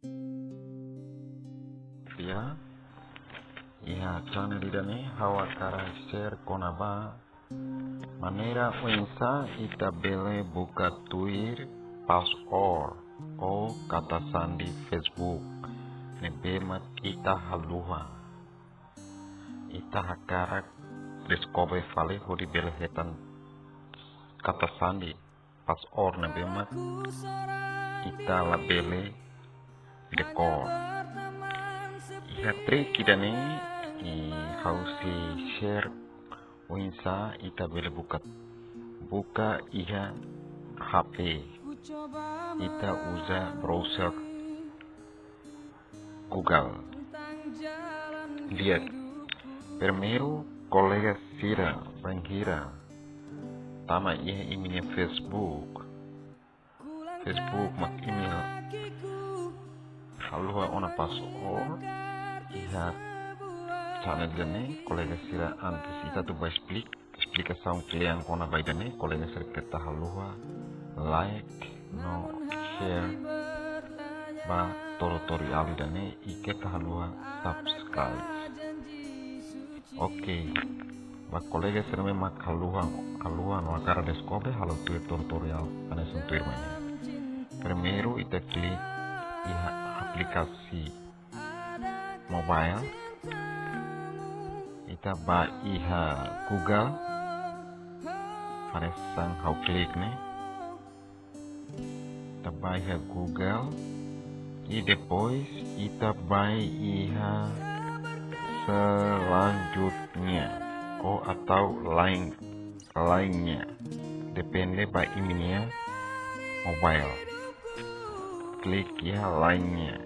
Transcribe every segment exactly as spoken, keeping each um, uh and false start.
Ya, iha channel ida-ne'e ha'u hakarak share kona-ba maneira oinsá ita bele buka tuir password ou kata sandi Facebook ne'ebé mak ita haluha. Ita hakarak deskobre fali hodi bele hetan kata sandi password ne'ebé mak ita labele dekór. Iha trik ida-ne'e, i ha'u sei share oinsá ita bele buka, buka iha H P. Ita uza browser Google. Di'ak, primeiru kolega sira bainhira tama iha imi-nia Facebook. Facebook mak imi haluha ona password iha channel ida-ne'e, kolega sira, antes ita atu bá esplika, esplikasaun kle'an kona-ba ida-ne'e, kolega sira keta haluha like no share ba tutorial ida-ne'e, i keta haluha subscribe. Oke. Ba kolega sira ne'ebé mak haluha, haluha no hakarak deskobre, halo tuir tutorial hanesan tuirmai ne'e. Primeiru ita klik iha aplikasi mobile. Ita bá iha Google. Hanesan ha'u klik ne'e. Ita bá iha Google. I depois ita bá iha selanjutnya ou atau lain, lainnya. Depende ba imi-nia mobile. Klik iha lainnya.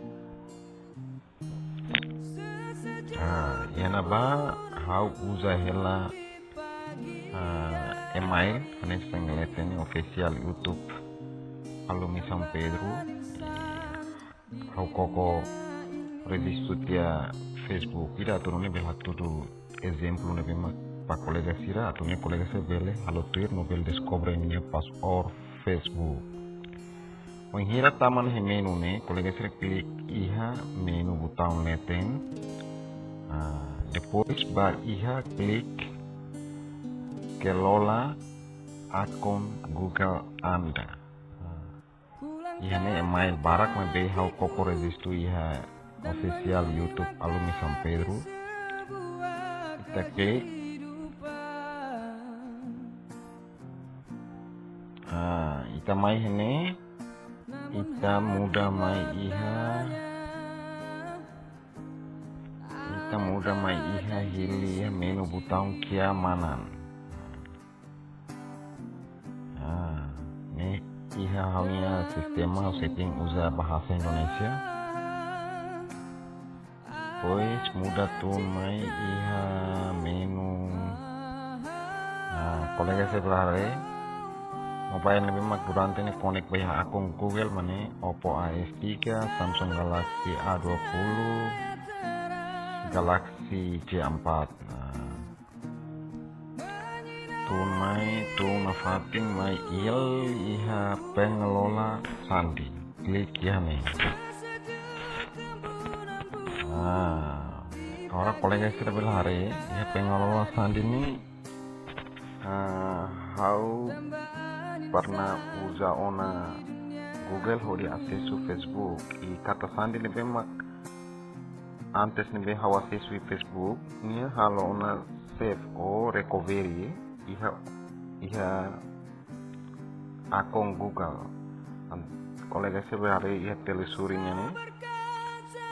Ah, iha ne'ebá ha'u uza hela, ah, email, hanesan leten official YouTube Alumni São Pedro. Ha'u koko rejistu tiha Facebook ida, atu nune'e bele hatudu ezemplu ne'ebé mak ba kolega sira, atu nune'e kolega sira bele halo tuir no bele deskobre imi-nia password Facebook. Bainhira tama iha menu ne'e, kolega sira klik iha menu butaun leten. Ah, depois bá iha klik kelola akun Google Anda. Ah, iha ne'e email barak ne'ebé ha'u koko rejistu iha official YouTube Alumni São Pedro. Ita klik. Ah, ita mai iha ne'e, ita muda mai iha, ita muda mai iha hili iha menu butaun keamanan. Ah, ne'e iha ha'u-nia sistema, ha'u setting uza bahasa Indonesia. Depois muda tun mai iha menu. Ah, kolega sira bele haree, mobile ne'ebé mak durante ne'e connect ba iha akun Google mak ne'e Oppo A S tiga, Samsung Galaxy A dua puluh, Galaxy J empat. Nah, tun mai, tun nafatin mai iha pengelola sandi. Klik iha ne'e. Nah, agora kolega sira bele haree, iha pengelola sandi ne'e, ah, ha'u pernah uza ona Google hodi asesu Facebook. I kata sandi ne'ebé mak antes ne'ebé ha'u asesu iha Facebook, nia halo ona save ou recovery iha, iha akun Google. An-, kolega sira bele haree iha telusuri nian ne'e,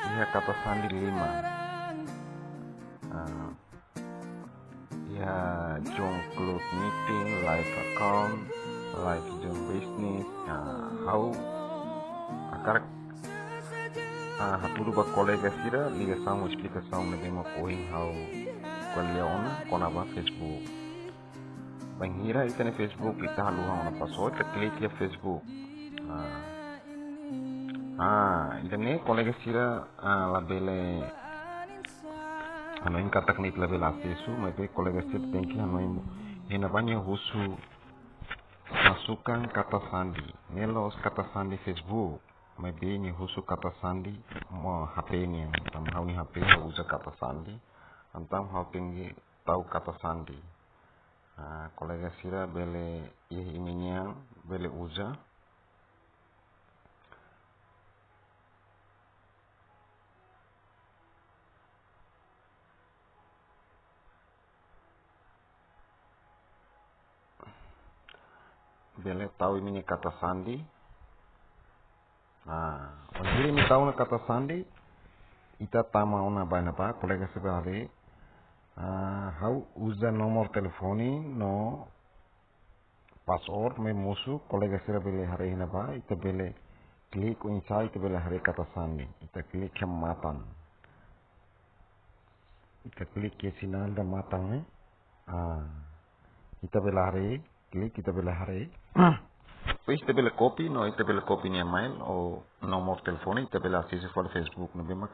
iha kata sandi lima. Ah, iha Zoom Club Meeting, Live Account, Live Zoom Business. Nah, ha'u hakarak, ah, hatudu ba kolega sira ligasaun esplikasaun ne'ebé mak ohin ha'u ko'alia ona kona-ba Facebook. Bainhira ita-nia Facebook ita haluha ona password, ita klik iha Facebook. Nah. Ah, ida-ne'e kolega sira, ah, labele, hanoin katak ne'e ita labele asesu, maibé kolega sira tenke hanoin iha ne'ebá nia husu masukkan kata sandi. Ne'e la'ós kata sandi Facebook. maibé nia husu kata sandi, mo H P nian, entaun ha'u-nia H P ha'u uza kata sandi, entaun ha'u tenke tau kata sandi. Ah, kolega sira bele iha imi-nian, bele uza. Bele tau imi-nia kata sandi. Ah, bainhira imi tau ona kata sandi, ita tama ona ba ne'ebá, kolega sira bele haree. Ah, ha'u uza nomor telefone no password ne'ebé mosu, kolega sira bele haree iha ne'ebá, ita bele klik oinsá ita bele haree kata sandi. Ita klik iha matan. Ita klik iha sinál ida matan ne'e. Ah, ita bele haree, klik ita bele haree. Depois ita bele copy, no ita bele copy nia mail ou nomor telefone, ita bele asesu fali Facebook ne'ebé mak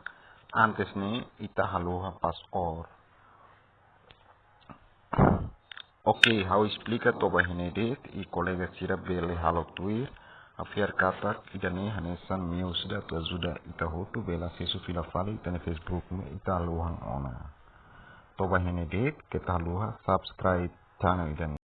antes ne'e ita haluha password. Oke, ha'u esplika to'o ba iha ne'e de'it, i kolega sira bele halo tuir. Ha'u fiar katak ida-ne'e hanesan meius ida atu ajuda ita hotu bele asesu fila fali ita-nia Facebook ne'e ita haluha ona. To'o ba iha ne'e de'it, keta haluha subscribe channel ida-ne'e.